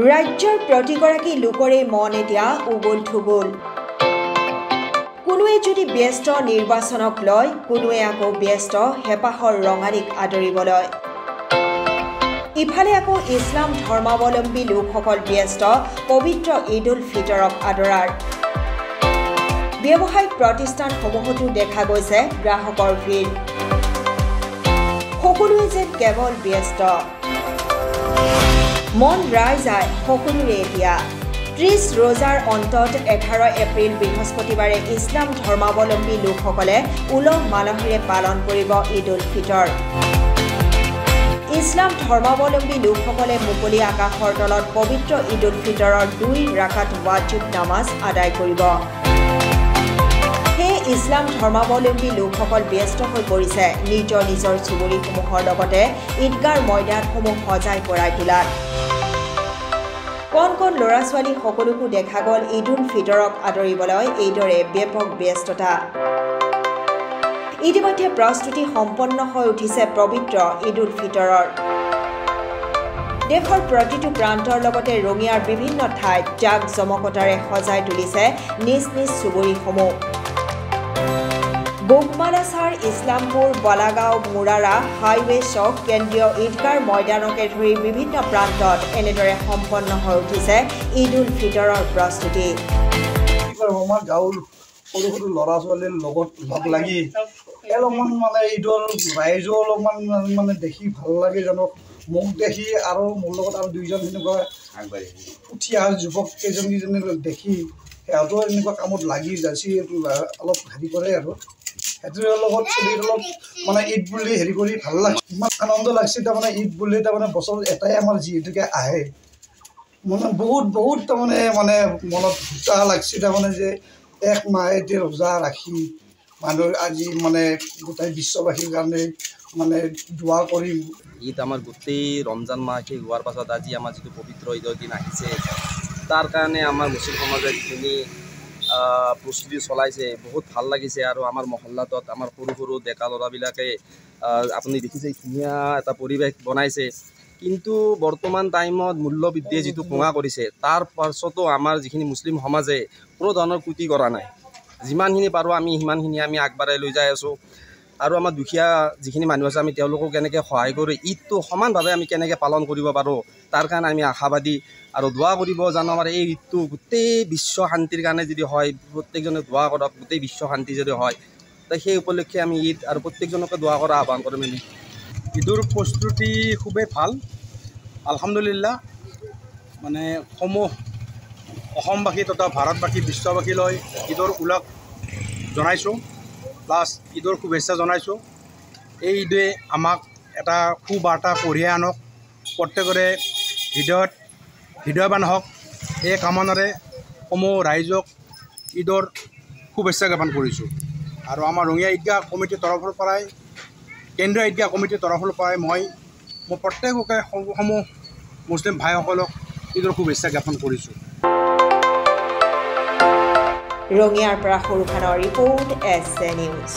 ৰাজ্যৰ প্ৰতিগৰাকী লোকৰে মন এতিয়া উগুল থুগুল। কোনোৱে যদি ব্যস্ত নিৰ্বাচনক লৈ, কোনোৱে আকৌ ব্যস্ত হেঁপাহৰ ৰঙালীক আদৰিবলৈ। ইফালে আকৌ ইছলাম ধৰ্মাৱলম্বী লোকসকল ব্যস্ত পবিত্ৰ ঈদ উল ফিতৰক আদৰাৰ। ব্যৱসায়িক প্ৰতিষ্ঠানসমূহতো দেখা গৈছে গ্ৰাহকৰ ভিৰ। সকলোৱে যেন কেৱল ব্যস্ত, মন ৰাই যায় সকলোৰে এতিয়া। 30 ৰোজাৰ অন্তত 11 এপ্ৰিল বৃহস্পতিবাৰে ইছলাম ধৰ্মাৱলম্বী লোকসকলে উলহ মালহেৰে পালন কৰিব ঈদ উল ফিতৰ। ইছলাম ধৰ্মাৱলম্বী লোকসকলে মুকলি আকাশৰ তলত পবিত্ৰ ঈদ উল ফিতৰৰ 2 ৰাকাত ৱাজিব নামাজ আদায় কৰিব। সেয়ে ইছলাম ধৰ্মাৱলম্বী লোকসকল ব্যস্ত হৈ পৰিছে নিজৰ নিজৰ চুবুৰীসমূহৰ লগতে ঈদগাহ ময়দানসমূহ সজাই পৰাই তোলাত। কণ কণ ল'ৰা ছোৱালী সকলোকো দেখা গ'ল ঈদ উল ফিতৰক আদৰিবলৈ এইদৰে ব্যাপক ব্যস্ততা। ইতিমধ্যে প্ৰস্তুতি সম্পন্ন হৈ উঠিছে পবিত্ৰ ঈদ উল ফিতৰৰ। দেশৰ প্ৰতিটো প্ৰান্তৰ লগতে ৰঙিয়াৰ বিভিন্ন ঠাইত জাক জমকতাৰে সজাই তুলিছে নিজ নিজ চুবুৰীসমূহ। গোগমালাচাৰ, ইছলামপুৰ, বলাগাঁও, মুৰাৰা, হাইৱে চক, কেন্দ্ৰীয় ঈদগাহ ময়দানকে ধৰি বিভিন্ন প্ৰান্তত এনেদৰে সম্পন্ন হৈ উঠিছে ঈদ উল ফিতৰৰ প্ৰস্তুতি। আমাৰ গাঁৱৰ সৰু সৰু ল'ৰা ছোৱালীৰ লগত লগ লাগি অলপমান মানে ঈদৰ ৰাইজো অলপমান মানে দেখি ভাল লাগে জানো মোক দেখি, আৰু মোৰ লগত আৰু দুইজন সেনেকুৱা উঠি অহা যুৱক কেইজন কেইজনী দেখি সিহঁতেও এনেকুৱা কামত লাগি যাইছে, অলপ হেৰি কৰে আৰু সেইটোৰ লগত চলি অলপ মানে ঈদ বুলি হেৰি কৰি ভাল লাগে, ইমান আনন্দ লাগছে। তাৰমানে ঈদ বুলি তাৰমানে বছৰত এটাই আমাৰ যিহেতুকে আহে, মানে বহুত বহুত তাৰমানে মানে মনত সূতা লাগছে। তাৰমানে যে এক মাহ এতিয়া ৰোজা ৰাখি মানুহ আজি মানে গোটেই বিশ্ববাসীৰ কাৰণে মানে দোৱা কৰি ঈদ আমাৰ গোটেই ৰমজান মাহ শেষ হোৱাৰ পাছত আজি আমাৰ যিটো পবিত্ৰ ঈদৰ দিন আহিছে, তাৰ কাৰণে আমাৰ মুছলিম সমাজে যিখিনি প্ৰস্তুতি চলাইছে বহুত ভাল লাগিছে। আৰু আমাৰ মহল্লাটোত আমাৰ সৰু সৰু ডেকা ল'ৰাবিলাকে আপুনি দেখিছে ধুনীয়া এটা পৰিৱেশ বনাইছে। কিন্তু বৰ্তমান টাইমত মূল্যবৃদ্ধিয়ে যিটো কোঙা কৰিছে, তাৰ পাছতো আমাৰ যিখিনি মুছলিম সমাজে কোনো ধৰণৰ ক্ৰুটি কৰা নাই। যিমানখিনি পাৰোঁ আমি সিমানখিনি আমি আগবাঢ়াই লৈ যাই আছোঁ। আৰু আমাৰ দুখীয়া যিখিনি মানুহ আছে আমি তেওঁলোকক কেনেকৈ সহায় কৰি ঈদটো সমানভাৱে আমি কেনেকৈ পালন কৰিব পাৰোঁ তাৰ কাৰণে আমি আশাবাদী। আৰু দোৱা কৰিব জানো আমাৰ এই ঈদটো গোটেই বিশ্ব শান্তিৰ কাৰণে যদি হয়, প্ৰত্যেকজনে দোৱা কৰক গোটেই বিশ্ব শান্তি যদি হয়, তো সেই উপলক্ষে আমি ঈদ আৰু প্ৰত্যেকজনকে দোৱা কৰা আহ্বান কৰিম। আমি ঈদৰ প্ৰস্তুতি খুবেই ভাল, আলহামদুলিল্লাহ। মানে সমূহ অসমবাসী তথা ভাৰতবাসী বিশ্ববাসীলৈ ঈদৰ উলাহ জনাইছোঁ, প্লাছ ঈদৰ শুভেচ্ছা জনাইছোঁ। এই ঈদে আমাক এটা সুবাৰ্তা কঢ়িয়াই আনক, প্ৰত্যেকৰে হৃদয়ত হৃদয়বান হওক, এই কামনাৰে সমূহ ৰাইজক ঈদৰ শুভেচ্ছা জ্ঞাপন কৰিছোঁ। আৰু আমাৰ ৰঙিয়া ঈদগাহ কমিটিৰ তৰফৰ পৰাই, কেন্দ্ৰীয় ঈদগাহ কমিটিৰ তৰফৰ পৰাই মই প্ৰত্যেককে সমূহ মুছলিম ভাইসকলক ঈদৰ শুভেচ্ছা জ্ঞাপন কৰিছোঁ। ৰঙিয়াৰ পৰা সৰুখানৰ ৰিপৰ্ট, এছ এ নিউজ।